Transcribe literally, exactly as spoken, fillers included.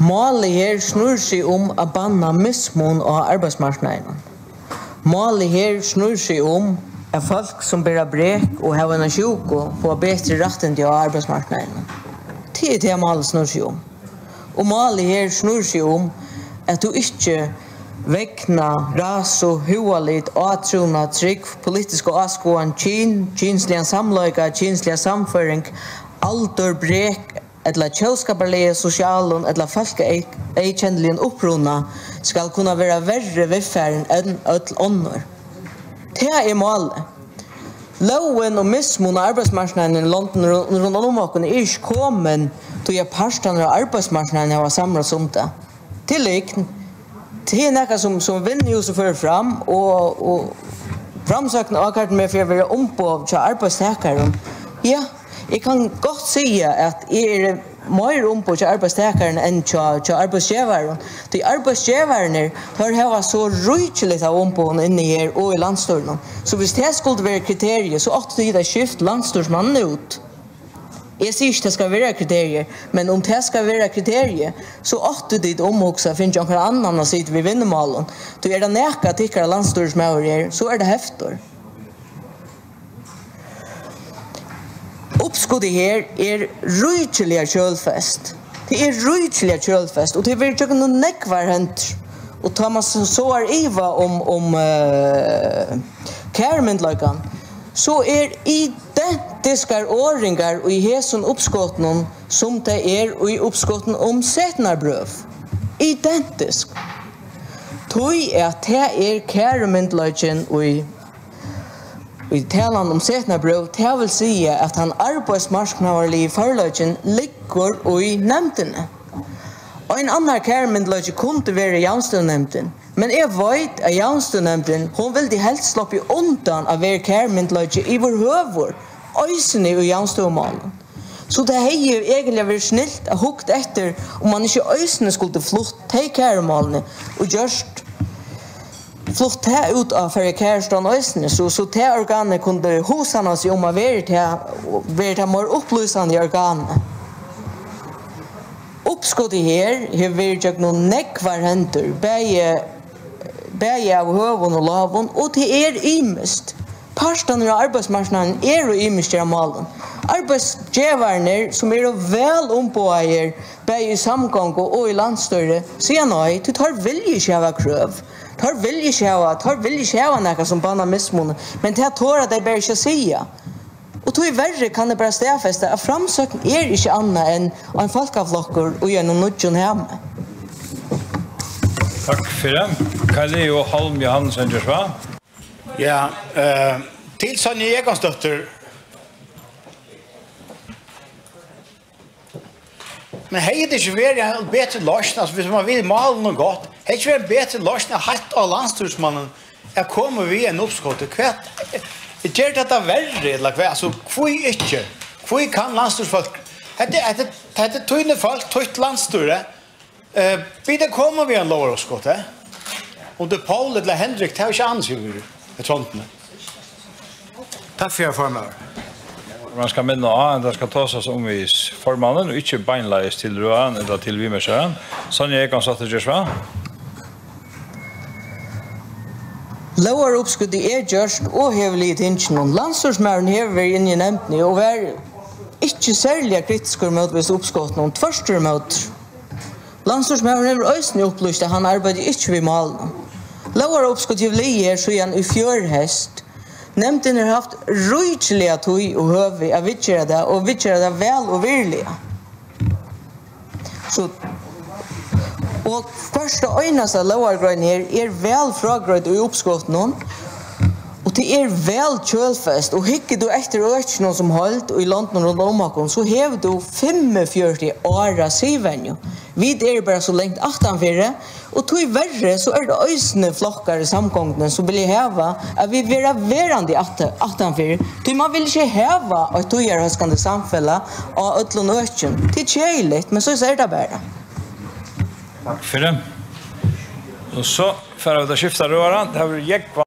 Málið her snýr seg um at banna mismun á arbeiðsmarknaðinum. Málið her snýr seg um, at fólk, sum bera brek og hava eina sjúku, fáa betri rættindi á arbeiðsmarknaðinum. Tað er tað, málið snýr seg um. Og málið her snýr seg um, at tú ikki vegna rasu, húðalit, átrúnað, trúgv, politiska áskoðan, kyn, kynsligan samleika, kynsliga samføring, aldur, brek, ella tjóðskaparliga, sosialum ella fólkaeyðkenniligum uppruna skal kunna vera verri viðfarin enn øll onnur. Tað er málið. Lógin um mismun á arbeiðsmarknaðinum í londum ru-, rundan um okkum er ikki komin, tí at partarnir á arbeiðsmarknaðinum hava samráðst um tað. Tað er lygn. Tað er nakað, sum, sum Vinnihúsið førir fram, og, og framsókn ákærdi meg fyri at vera umboð hjá arbeiðstakarum. Ja, eg kann gott siga, at eg eri meira umboð hjá arbeiðstakarum enn hjá, hjá arbeiðsgevarum. Tí arbeiðsgevararnir, teir hava so ríkiligt av umboðum inni her og í landsstýrinum. So hvis tað skuldi verið kriteriið, so áttu tit at skift landsstýrismannin út. Eg sigi ikki, tað skal vera kriteriið, men um tað skal vera kriteriið, so áttu tit umhugsað, fingið onkran annan at sita við vinnumálum. Tí er tað nakað, tykkara landsstýrismaður er, so er tað Heftur. Uppskotið her er ríkiliga kjølfest. Tað er ríkiliga kjølfest, og tað verður gjøgnum nógvar hendur. Og tá man so, so er iva um, um, eh, kærumyndugleikan, so er identiskar orðingar í hesum uppskotinum, sum tað er í uppskotinum um setanarbrøv. Identisk. Tí at tað er kærumyndugleikin í, í talan um setanarbrøv, tað vil siga, at tann arbeiðsmarknaðarligi førleikin liggur í nevndini. Ein annar kærumyndugleiki kundi verið javnstøðunevndin, men eg veit, at javnstøðunevndin, hon vildi helst sloppið undan at vera kærumyndugleiki yvirhøvur, eisini í javnstøðumálum. So tað hevði jú eigentliga verið snilt at hugt eftir, um man ikki eisini skuldi flutt tey kærumálini og gjørt, flutt tað út á Føroya Kærustovn eisini, so, so tað organið kundi hugsanna seg um at vera tað, vera tað meir upplýsandi organið. Uppskotið her hevur verið gjøgnum nógvar hendur, bæði, bæði av høgum og lágum, og tað er ymiskt. Partarnir á arbeiðsmarknaðinum eru ymiskir á málum. Arbeiðsgevararnir, sum eru væl umboðaðir, bæði í samgongu og í landsstýri, siga nei, tí teir vilja ikki hava krøv. Teir vilja ikki hava, teir vilja ikki hava nakað sum bannar mismun, men tað tora tey bara ikki at siga. Og tíverri kann eg bara staðfesta, at Framsókn er ikki annað enn ein fólkaflokkur í einum nýggjum hami. Takk fyri. Kaj Leo Holm Johansen, ger so væl. Ja, eh, til Sonju Egonsdóttur. Men hevði tað ikki verið ein betri loysn, altso, viss man vil málunum gott, hevði ikki verið ein betri loysn at heitt á landsstýrismannin at koma við einum uppskoti? Hvat, ger tað tað verri, ella hvat? Altso, hví ikki? Hví kann landsstýrisfólk, hetta, hetta, hetta er tíni fólk, títt landsstýri. Eh, bið tey koma við einum lógaruppskoti, eh? Um tað er Poul ella Hendrik, tað havi eg ikki ánilsi yvir, í trondini. Takk fyri, harra formaður. Man skal minna á, at tað skal tosast um við formannin, og ikki beinleiðis til røðaran ella til viðmerkjaran. Sonja Egonsdóttir, ger so væl. Lógaruppskotið er gjørt og hevur ligið í tinginum. Landsstýrismaðurin hevur verið inni í nevndini og var ikki serliga kritiskur mótvegis uppskotinum, tvørturímóti. Landsstýrismaðurin hevur eisini upplýst, at hann arbeiddi ikki við málinum. Lógaruppskot hevur ligið her síðan í fjør heyst. Nevndin hevur havt ríkiliga tíð og høvi at viðgera tað, og viðgera tað væl og virðiliga. So, og hvørja einasta lógargrein her er væl frágreidd í uppskotinum, og tað er væl kjølfest, og hyggur tú eftir økinum sum heild í londunum rundan um okkum, so hevur tú fimmogfjøruti ára siðvenju. Vit eru bara so langt aftanfyri, og tíverri so er tað eisini flokkar í samgonguni, sum vilja hava, at vit verða verandi afta-, aftanfyri, tí man vil ikki hava eitt tíðarhóskandi samfelag á øllum økjum. Tað er keðiligt, men so er tað bara. Takk fyri. Og so fara vit at skifta røðaran. Tað verður Jógvan